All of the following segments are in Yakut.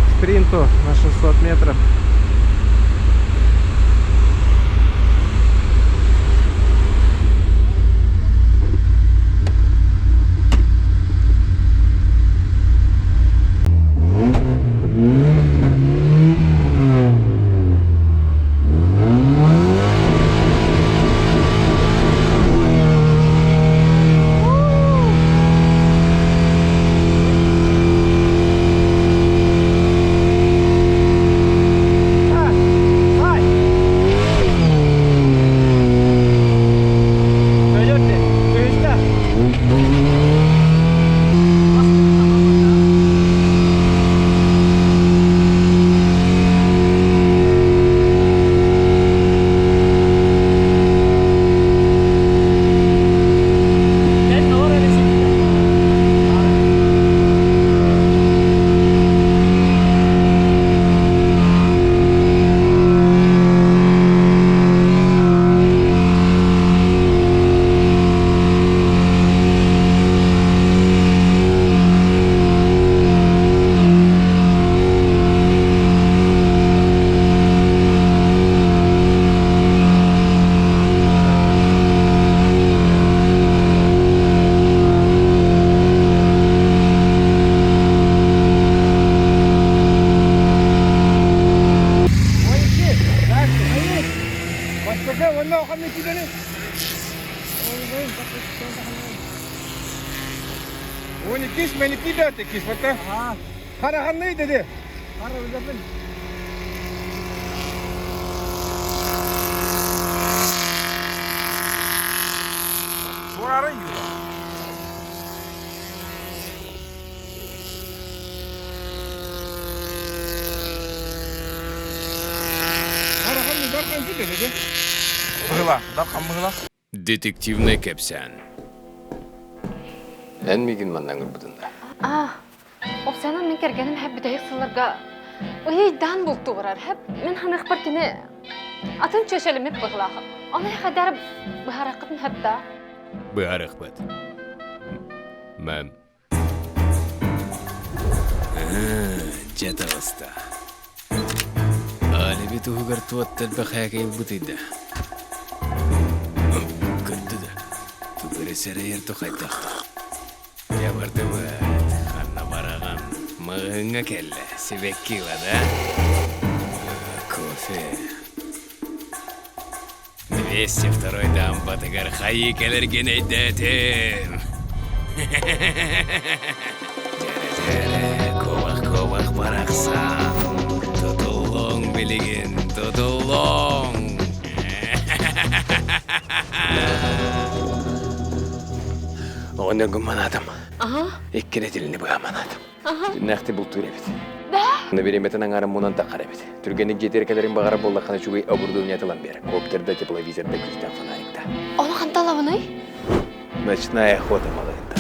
к спринту на 600 метров. Хараханный dedi. Детективнай кэпсээн. Эн миигин манна ыҥырбытын да? Аа, Оксана мин кэргэним хэп бүтэһик сылларга ыйдаан бултуу барар. Хэп мин ханыахпар кини атын чөчөлүмүт быһылаах. Оны хадar быһараххытын хэп да. Быһарыахпыт. Мэм. Дьэ таҕыста. Алиби туһугар туот элбэх ээкэйбытый да. Көрдү да, тугу эрэ сэрэйэр тухайдах. Дьэ бардыбыт, ханна бараҕын? Маҕаһыыҥҥа кэллэ, сибэкки ыла да? Кофе. 202 дамбатыгар хайыы кэлэргин өйдөөтүм. Дьэрэ-дьэрэ, куобах-куобах барахсан. Тутуллуҥ билигин, тутуллуҥ. Оҕонньоргун манаатым. Икки нэдиэлэни быһа манаатым. Дьиннээхти бултуур эбит. Да? Бириэмэтин аҥаарын мунан таххар эбит. Түргэнник дьиэтигэр кэлэрин баҕарар буоллаххына үчүгэй оборудование ылан биэр. Коптер да, тепловизор да, күүстээх фонарик да. Ону хантан ылабыный? Ночная охота малыһынта.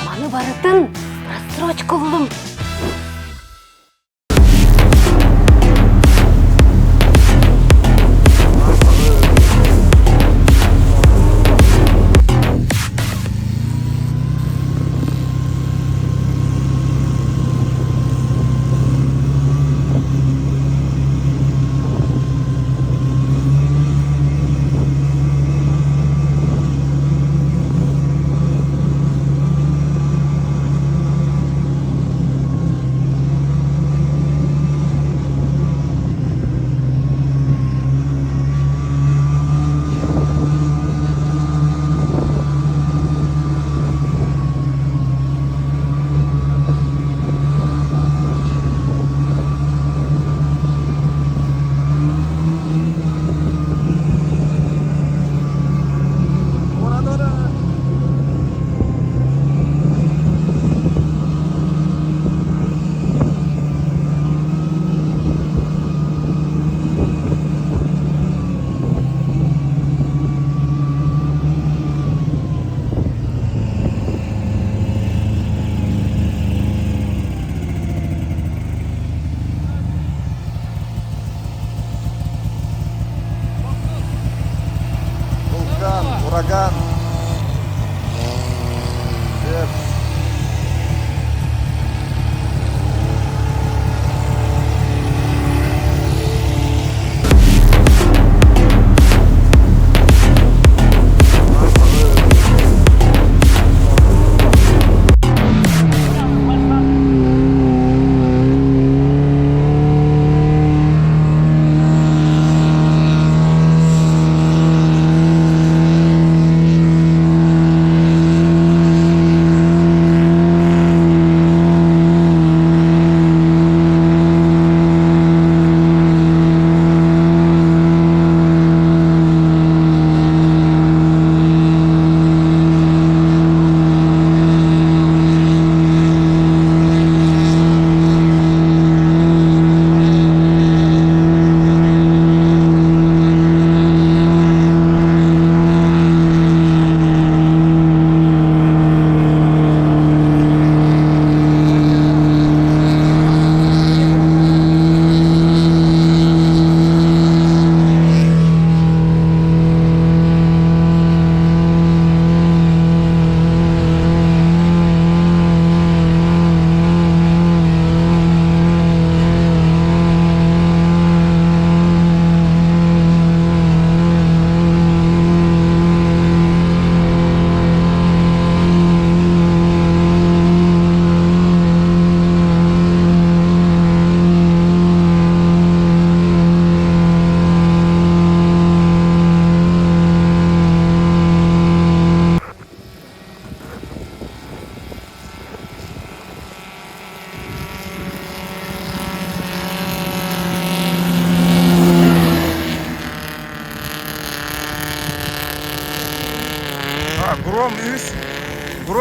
Маны барытын рассрочка ыллым.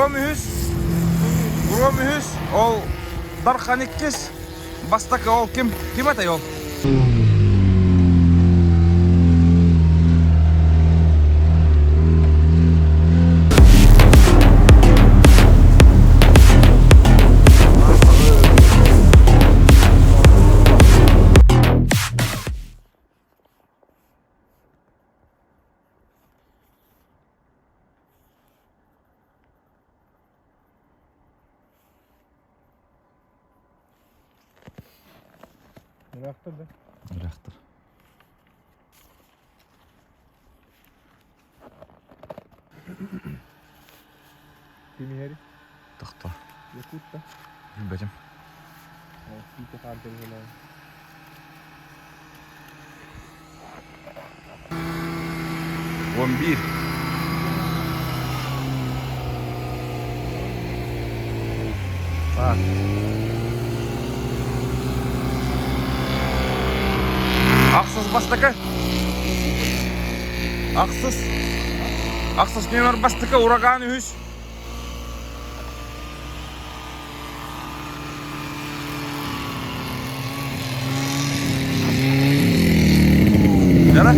Гром үһүс, Гром үһүс, ол Дархан иккис, бастакы ол ким? Ким этэй ол? Ыраахтар да? Ыраахтар. Ким иһэри? Тохто. Якут да? Билбэтим. Сиите хаамтар иһэлээн. 11. А. Ахсыс бастакы. Ахсыс. Ахсыс номер бастакы ураган үһүс. Yara.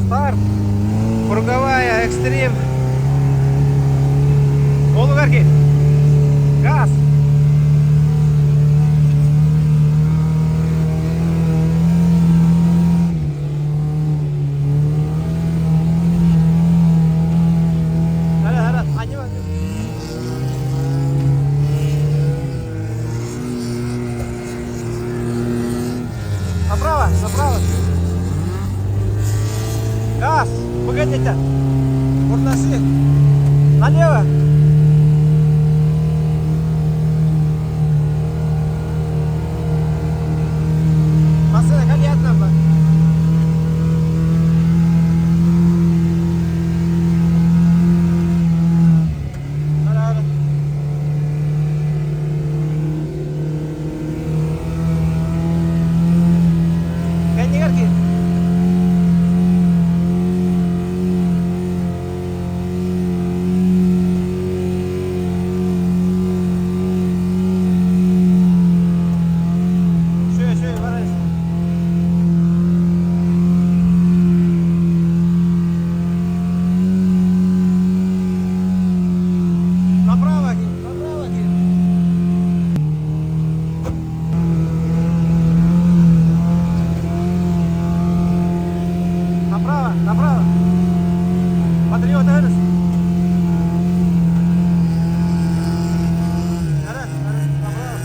Старт! Круговая, экстрим. Полуверхи. Газ! Направо, направо. Газ! Погодите! Урнасы! Налево! Машина, коньяк Кэннигэр киир. Шөй, шөй, барайс. Направо, направо киир. Направо, направо. Патриот Эрис. Ара, ара, направо.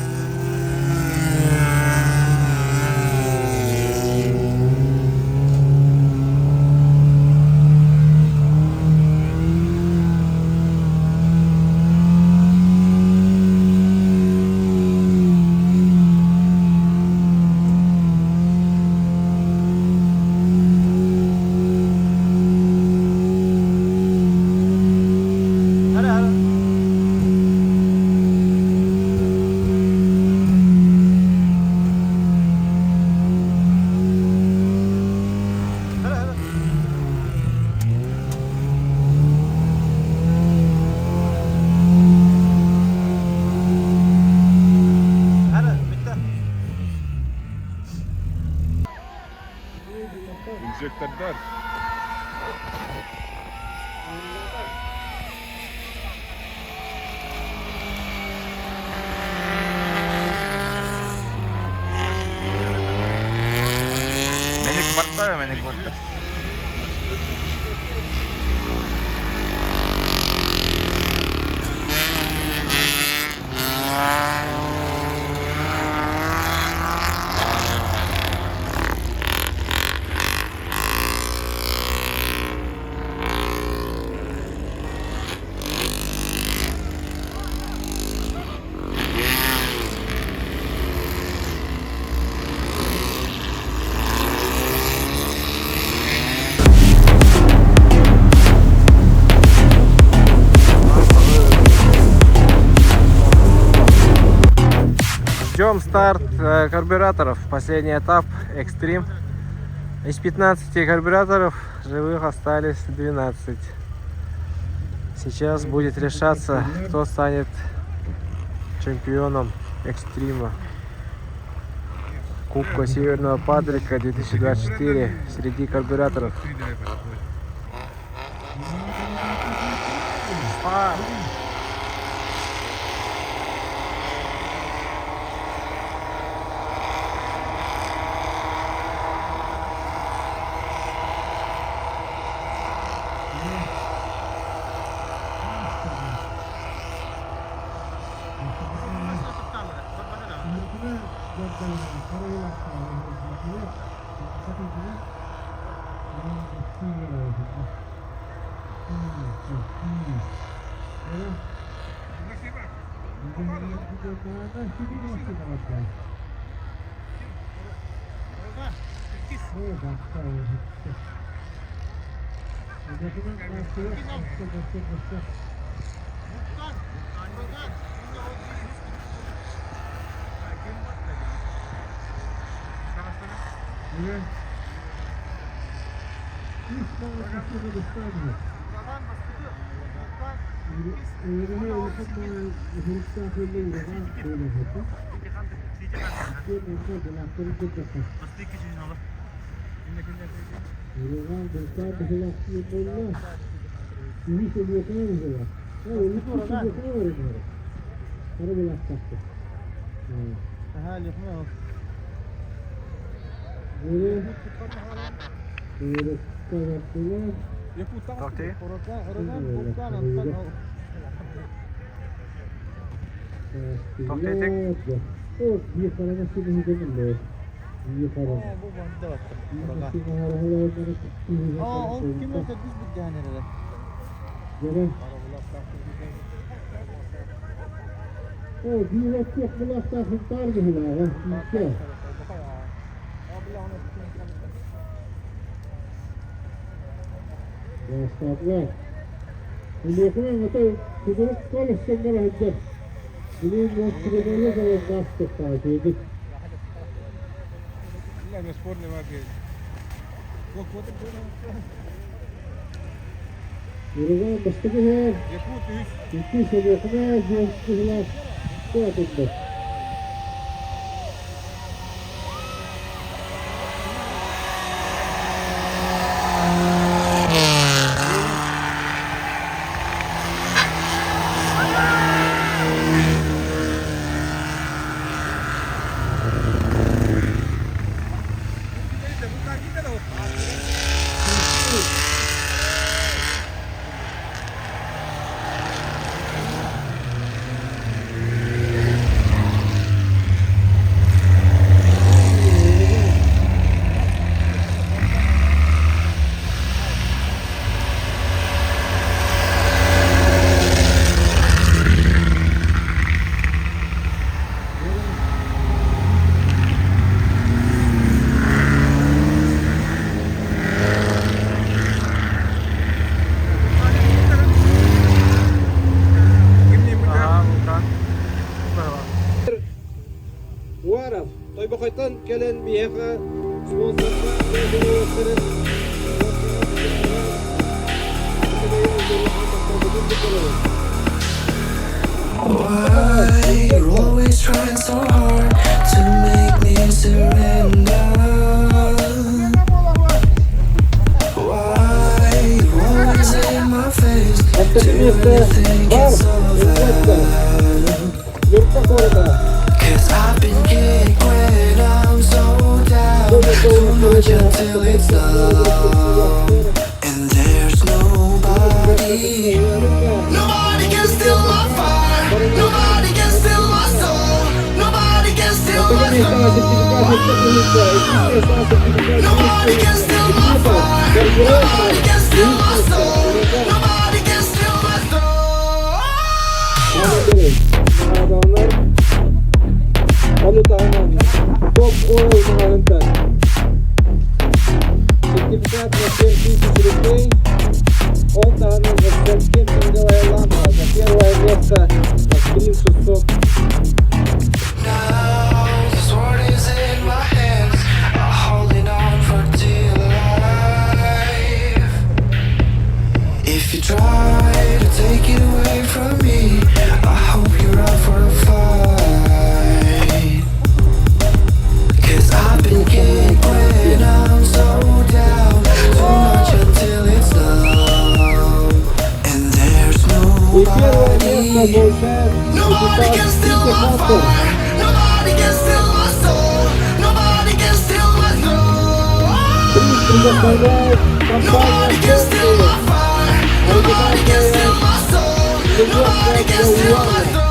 Ара, ара. Ара, ара. Ара, бүттэ. Инжектордар. Меник барта, меник барта. Ждем старт карбюраторов. Последний этап, экстрим. Из 15 карбюраторов живых остались 12. Сейчас будет решаться, кто станет чемпионом экстрима. Кубка Северного Патрика 2024 среди карбюраторов. Старт! Уаров, Тойбохойтон кэлэн биһиэхэ спонсорга Why you're always trying so hard to make me surrender? Why you always in my face? Do you really think it's over? Cause I've been kicked when I'm so down, so much until it's numb. And there's nobody. Nobody can steal my fire. Nobody can steal my soul. Nobody can steal my soul. Nobody can steal my fire. Nobody can steal my soul. Nobody can steal my soul. Ону таһынан Топ Ойл маҕаһыынтан сертификат на 7000 рублей. Ол таһынан кемпинговая лампа за первое место на Стрим 600. Now получает Nobody экипаж can steal Сити my Хантер. fire. Nobody can steal my soul. Nobody can steal my Приз throne. предоставляет компания Nobody can steal Bentley. my fire. Nobody can steal my soul. Nobody can steal my throne.